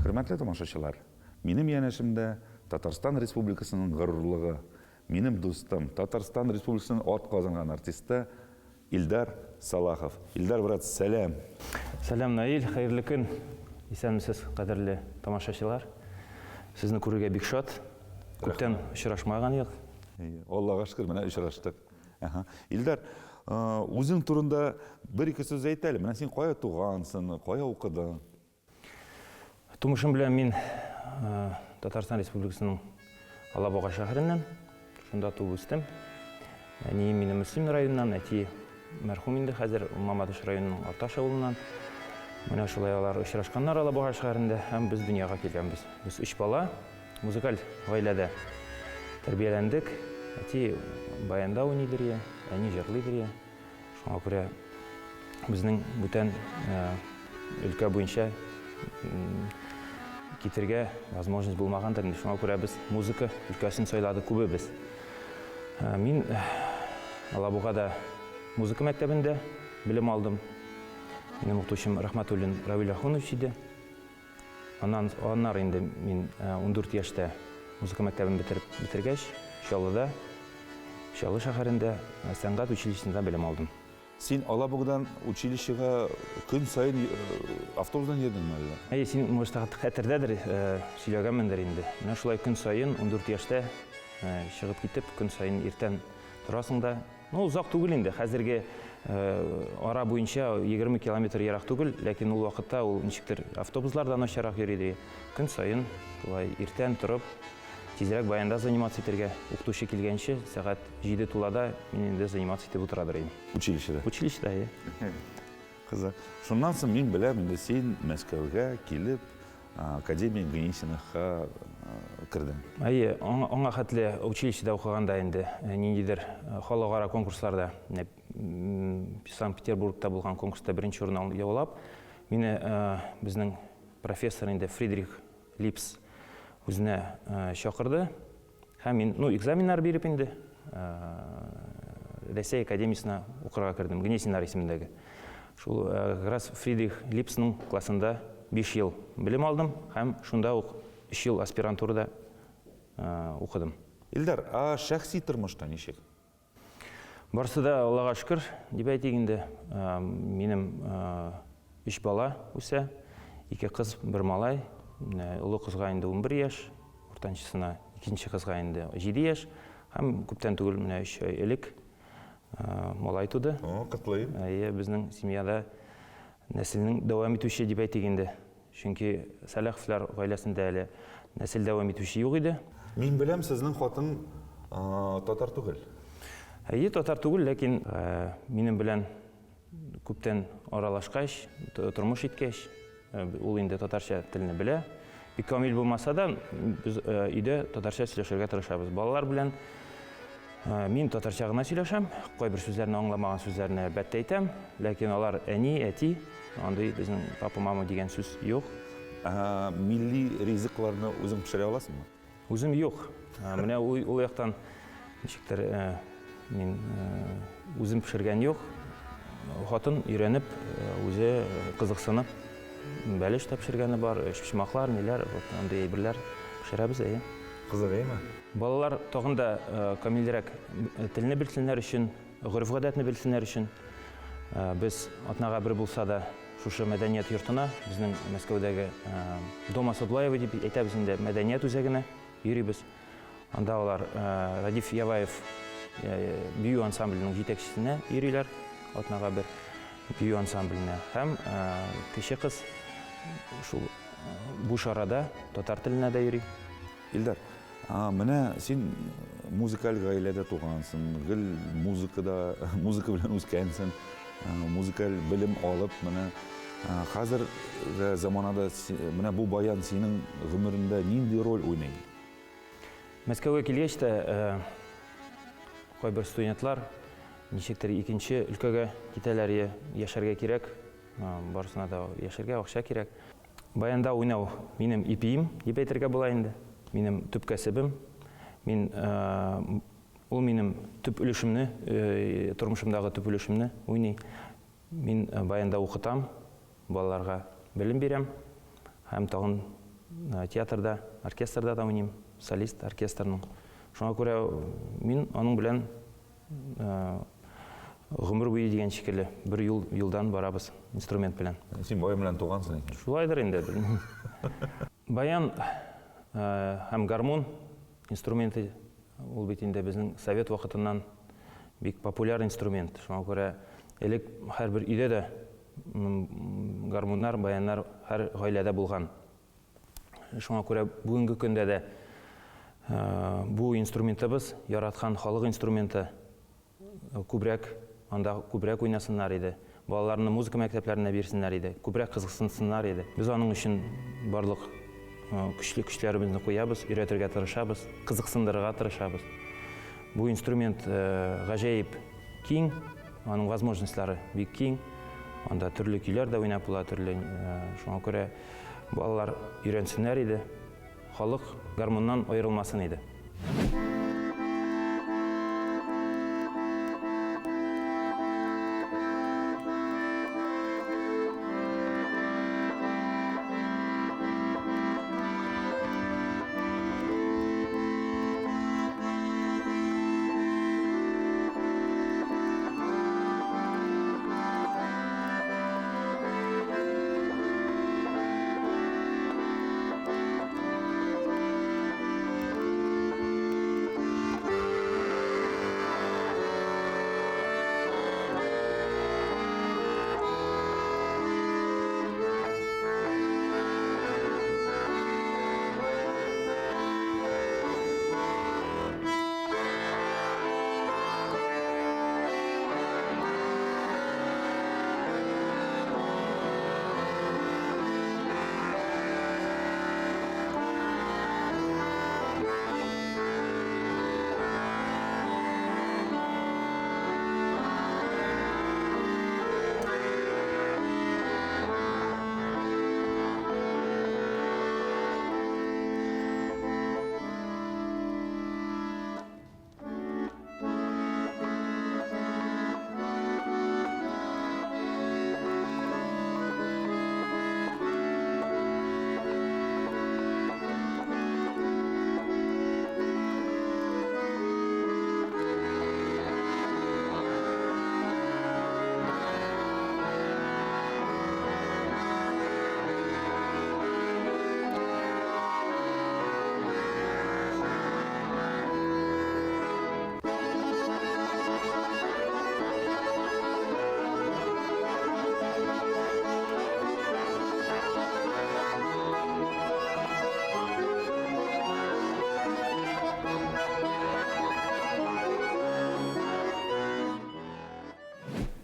Хөрмәтле тамашачылар, минем янәшемдә Татарстан Республикасының горурлыгы, минем дустым, Татарстан Республикасының атказанган артисты Илдар Салахов. Илдар, брат, сәлам! Сәлам, Наил, хәерле көн! Исәнмесез, кадерле тамашачылар! Сезне күрергә бик шат. Күптән очрашмаган идек. Аллага шөкер, менә очраштык. Әһә. Илдар, үзең турында бер-ике сүз әйт әле. Менә син кая тугансың, кая укыдың? Тумышым белән мин Татарстан Республикасының Алабуга шәһәреннән, шунда туып үстем. Әнием минем Мөслим районыннан, әти мәрхүм инде хәзер Мамадыш районының Арташ авылыннан. Менә шулай алар очрашканнар Алабуга шәһәрендә һәм без дөньяга килгәнбез. Без өч бала, музыкаль гаиләдә тәрбияләндек. Әти баянда уйныйдыр ие, әни җырлыйдыр ие. Шуңа күрә безнең бүтән өлкә буенча китергә возможность булмагандыр инде. Шуңа күрә без музыка өлкәсен сайладык күбебез. Мин Алабугада музыка мәктәбендә белем алдым. Минем укытучым Рахматуллин Равил Ахунович иде. Аннан аннары инде мин 14 яшьтә музыка мәктәбен бетереп бетергәч, Чаллыда, Чаллы шәһәрендә сәнгать училищесында белем алдым. Син Алабугадан училищега көн саен автобусдан йөрдеңме әллә? Әйе, син, может, хәтердәдер, сөйләгәнмендер инде. Менә шулай көн саен 14 яшьтә чыгып китеп, көн саен иртән торасың да, Ну, озак түгел инде, хәзерге ара буенча 20 километр ерак түгел, ләкин ул вакытта ул ничектер автобуслар да начаррак йөри иде. Көн саен шулай иртән торып, тизрәк баянда заниматься итәргә, укытучы килгәнче, сәгать 7 тулада мин инде заниматься итеп утырадыр идем. Училищеда? Училищеда, әйе. Кызык. Шуннан соң мин беләм, инде син Мәскәүгә килеп, Академия Гнесиныхка кердең. Әйе, аңа хәтле училищеда укыганда инде ниндидер халыкара конкурсларда, Санкт-Петербургта булган конкурста беренче урын яулап, мине безнең профессор инде Фридрих Липс үзенә чакырды. Һәм мин, ну, экзаменнар биреп инде, Рәсәй академиясенә укырга кердем, Гнесиннар исемендәге. Шул как раз Фридрих Липсның классында 5 ел белем алдым һәм шунда ук 3 ел аспирантурада укыдым. Илдар, ә шәхси тормышта ничек? Барсы да Аллага шөкер, дип әйтик инде. Минем өч бала үсә. Ике кыз, бер малай. Олы кызга инде 11 яшь, уртанчысына, икенче кызга инде 7 яшь. Һәм күптән түгел, менә өч ай элек малай туды. О, котлыйм. Әйе, безнең семьяда нәселнең дәвам итүче дип әйтик инде. Чөнки Сәлаховлар гаиләсендә әле нәсел дәвам итүче юк иде. Мин беләм, сезнең хатын татар түгел. Әйе, татар түгел, ләкин минем белән Күптән аралашкач, тормыш иткәч, ул инде татарча телне белә. Бик камил булмаса да, без өйдә татарча сөйләшергә тырышабыз. Балалар белән мин татарча гына сөйләшәм. Кайбер сүзләрне аңламаган сүзләрне әлбәттә әйтәм, ләкин алар әни, әти, андый безнең папа, мама дигән сүз юк. Ә милли ризыкларны үзең пешерә аласыңмы? Үзем юк. Менә ул яктан ничектер мин үзем пешергән юк. Хатын өйрәнеп, үзе кызыксынып бәлеш тә пешергәне бар, өчпочмаклар, ниләр, вот андый әйберләр пешерәбез, әйе. Кызык, әйеме? Балалар тагын да камилрәк телне белсеннәр өчен, гореф-гадәтне белсеннәр өчен без атнага бер булса да шушы мәдәният йортына, безнең Мәскәүдәге Дом Асадлаева дип әйтәбез инде, мәдәният үзәгенә йөрибез. Анда алар Радиф Яваев бию ансамбленең җитәкчесенә йөриләр, атнага бер бию ансамбленә. Һәм кече кыз шул буш арада татар теленә дә йөри. Илдар, менә син музыкаль гаиләдә тугансың, гел музыкада, музыка белән үскәнсең, музыкаль белем алып, менә хәзерге заманада менә бу баян синең гомереңдә нинди роль уйный? Мәскәүгә килгәч тә, кайбер студентлар ничектер икенче өлкәгә китәләр, яшәргә кирәк, барысына да яшәргә акча кирәк. Баянда уйнау минем ипием дип әйтергә була инде. Минем төп кәсебем. Мин ул минем төп өлешемне, тормышымдагы төп өлешемне уйный. Мин баянда укытам, балаларга белем бирәм һәм тагын театрда, оркестрда да уйныйм, солист оркестрның. Шуңа күрә мин аның белән гомер буе дигән шикелле бер юл юлдан барабыз инструмент белән. Син баян белән тугансың икән. Шулайдыр инде, белмим. Баян һәм гармун инструменты ул бит инде безнең совет вакытыннан бик популяр инструмент. Шуңа күрә элек һәрбер өйдә дә гармуннар, баяннар һәр гаиләдә булган. Шуңа күрә бүгенге көндә дә бу инструментыбыз, яраткан халык инструменты, күбрәк анда күбрәк уйнасыннар иде. Балаларны музыка мәктәпләренә бирсеннәр иде, күбрәк кызыксынсыннар иде. Без аның өчен барлык көчле көчләребезне куябыз, өйрәтергә тырышабыз, кызыксындырырга тырышабыз. Бу инструмент гаҗәеп киң, аның возможностьлары бик киң. Анда төрле көйләр дә уйнап була, төрле, шуңа күрә балалар өйрәнсеннәр иде, халык гармуннан аерылмасын иде.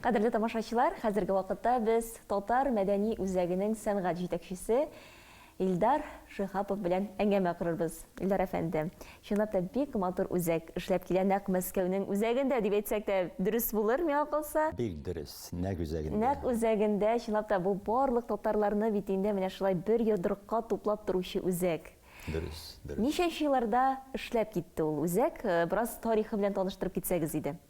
Кадерле тамашачылар, хәзерге вакытта без Татар мәдәни үзәгенең сәнгать җитәкчесе Илдар Шиһапов белән әңгәмә корырбыз. Илдар әфәнде, чынлап та бик матур үзәк эшләп килә, нәкъ Мәскәүнең үзәгендә дип әйтсәк тә дөрес булыр, миңа калса. Бик дөрес, нәкъ үзәгендә. Нәкъ үзәгендә, чынлап та бу барлык татарларны бит инде менә шулай бер йодрыкка туплап торучы үзәк. Дөрес, дөрес. Ничәнче елларда эшләп китте ул үзәк? Бераз тарихы белән таныштырып китсәгез иде.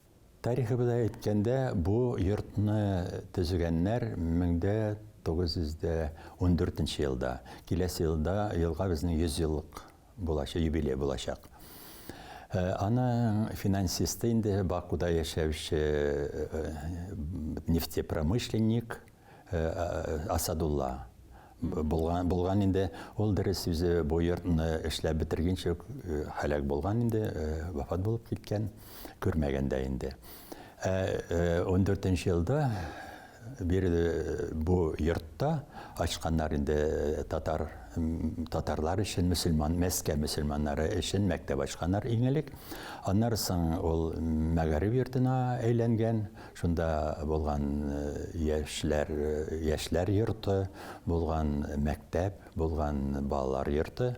Тарихы белән әйткәндә, бу йортны төзегәннәр 1914 нче елда. Киләсе елда елга безнең 100 еллык булачак, юбилей булачак. Аның финансисты инде Бакуда яшәүче нефтепромышленник Асадулла булган, булган инде. Ул дөрес үзе бу йортны эшләп бетергәнче үк һәлак булган инде, вафат булып киткән, күрмәгән дә инде. Ә 14 елда биредә бу йортта ачканнар инде татар татарлар өчен мөселман Мәскәү мөселманнары өчен мәктәп ачканнар иң элек. Аннары соң ул мәгариф йортына әйләнгән. Шунда булган яшьләр, яшьләр йорты, булган мәктәп, булган балалар йорты,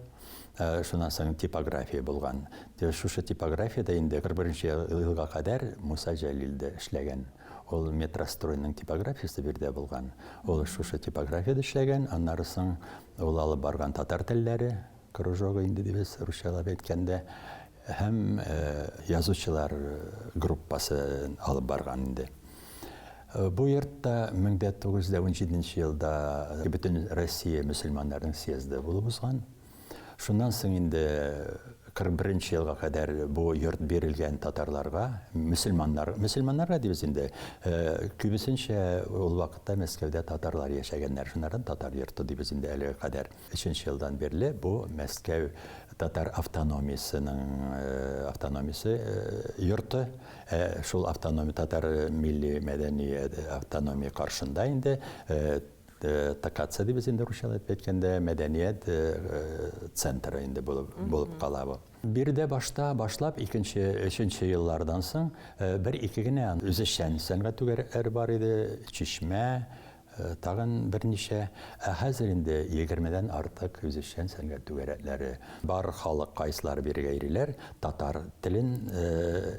шуннан соң типография булган. Шушы типографиядә инде 41 нче елга кадәр Муса Җәлил дә эшләгән. Ул Метростройның типографиясе биредә булган. Ул шушы типографиядә эшләгән, аннары соң ул алып барган татар телләре кружогы инде дибез, русчалап әйткәндә. Һәм язучылар группасы алып барган инде. Бу йортта 1917 елда Бөтен Россия мөселманнарының съезды булып узган. Шуннан соң инде 41 нче елга кадәр бу йорт бирелгән татарларга, мөселманнар, мөселманнарга дибез инде, күбесенчә ул вакытта Мәскәүдә татарлар яшәгәннәр, шуннардан татар йорты дибез инде әлегә кадәр. Өченче елдан бирле бу Мәскәү татар автономиясенең автономиясе йорты. Ә шул автономия татар милли мәдәни автономия каршында инде ТКЦ дибез инде русчалап әйткәндә, мәдәният центры инде булып, булып кала бу. Биредә башта башлап икенче, өченче еллардан соң бер-ике генә үзешчән сәнгать түгәрәкләре бар иде, Чишмә, Тагын берничә, ә хәзер инде егермедән артык үзешчән сәнгать түгәрәкләре бар. Халык кайсылары бирегә йөриләр, татар телен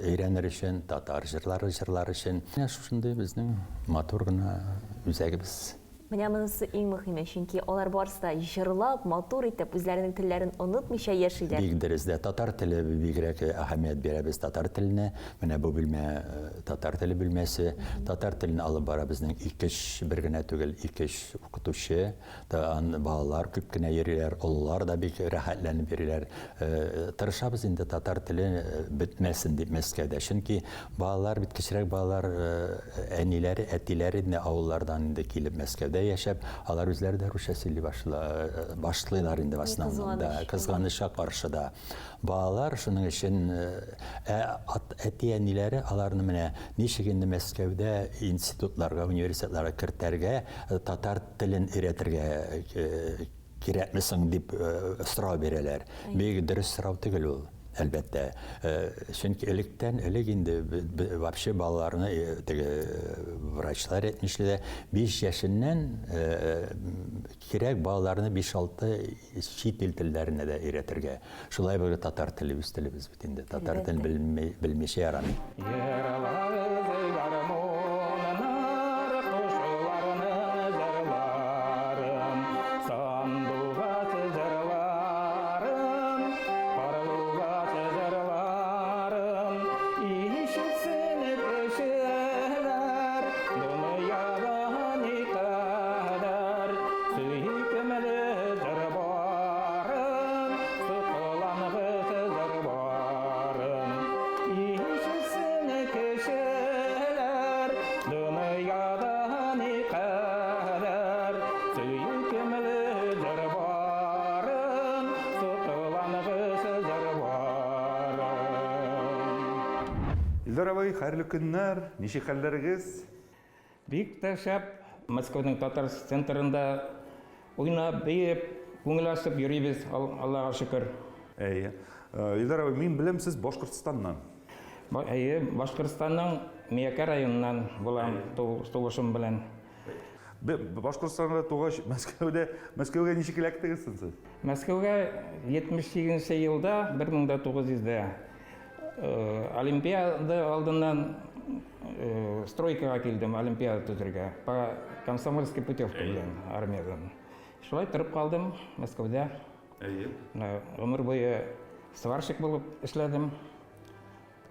өйрәнер өчен, татар җырлары җырлар өчен. Менә шушындый безнең матур гына үзәгебез. Менә монысы иң мөһиме, чөнки алар барысы да җырлап, матур итеп, үзләренең телләрен онытмыйча яшиләр. Бик дөрес дә. Татар теле бигрәк әһәмият бирәбез татар теленә. Менә бу бүлмә татар теле бүлмәсе. Татар телен алып бара безнең ике-өч, бер генә түгел, ике-өч укытучы. Балалар күп кенә йөриләр, олылар да бик рәхәтләнеп йөриләр. Тырышабыз инде татар теле бетмәсен дип Мәскәүдә. Чөнки балалар бит, кечерәк балалар, әниләре, әтиләре инде авыллардан инде килеп Мәскәүдә яшәп, алар үзләре дә русча сөйли башлыйлар инде в основном. Да, кызганычка каршы да. Балалар шуның өчен ә әти-әниләре аларны менә ничек инде Мәскәүдә институтларга, университетларга кертәргә, татар телен өйрәтергә кирәкме соң дип сорау бирәләр. Бик дөрес сорау түгел ул, әлбәттә. Чөнки электән элек инде вообще балаларны теге врачлар әйтмешли дә 5 яшеннән кирәк балаларны 5-6 Чит ил телләренә дә өйрәтергә. Шулай бер татар теле үз телебез бит инде. Татар телен белми, белмичә ярамый. Йырларыз гармуннар, кошларның җырларын, сандугач җырларын, карлугач җырларын ишетсен кешеләр, дөньяда никадәр сөйкемле җыр барын, соклангыч җыр барын. Ишетсен кешеләр, дөньяда никадәр сөйкемле җыр барын, соклангыч җыр барын. Илдар абый, хәерле көннәр! Ничек хәлләрегез? Бик тә шәп! Мәскәүнең татар центрында уйнап, биеп, күңел ачып йөрибез, Аллага шөкер. Әйе. Илдар абый, мин беләм, сез Башкортстаннан. Әйе, Башкортстанның Миякә районыннан булам, тулышым белән. Башкортстанда тугач, Мәскәүдә, Мәскәүгә ничек эләктегез соң сез? Мәскәүгә 78 нче елда, 1900 дә Олимпиада алдыннан стройкага килдем Олимпиада төзергә, по комсомольской путевке белән армиядән. Шулай торып калдым Мәскәүдә. Әйе. Менә гомер буе сварщик булып эшләдем.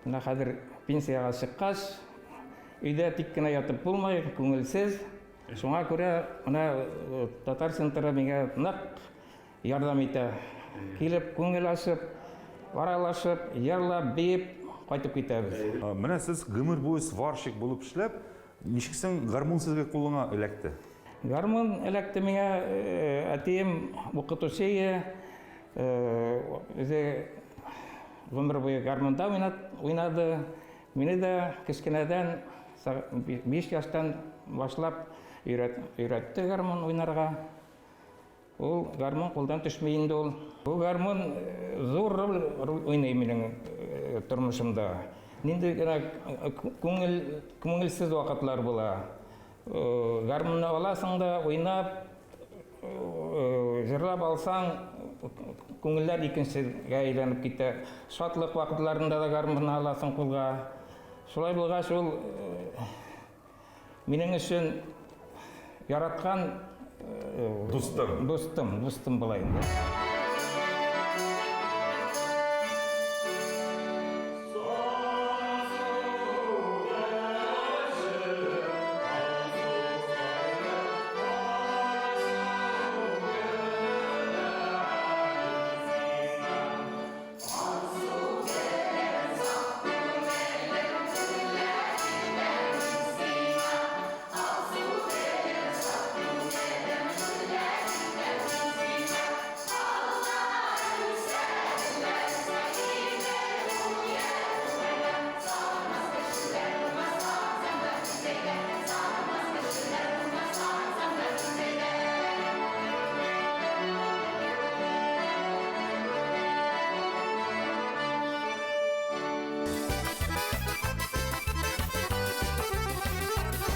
Менә хәзер пенсиягә чыккач, өйдә тик кенә ятып булмый, күңелсез. Шуңа күрә менә э, татар центры миңа нык ярдәм итә. Килеп, күңел ачып, аралашып, җырлап, биеп кайтып китәбез. Менә сез гомер буе сварщик булып эшләп, ничек соң гармун сезгә кулыңа эләкте? Гармун эләкте миңа, әтием укытучы иде, үзе гомер буе гармунда уйнады. Мине дә кечкенәдән, 5 яшьтән башлап өйрәтте гармун уйнарга. Ул гармун кулдан төшми инде ул. Бу гармун зур роль уйный минем тормышымда. Нинди генә күңел, күңелсез вакытлар була. Гармунны аласың да, уйнап, җырлап алсаң, күңелләр икенчегә әйләнеп китә. Шатлык вакытларында да гармунны аласың кулга. Шулай булгач, ул Минем өчен яраткан дустым. Дустым, дустым була инде.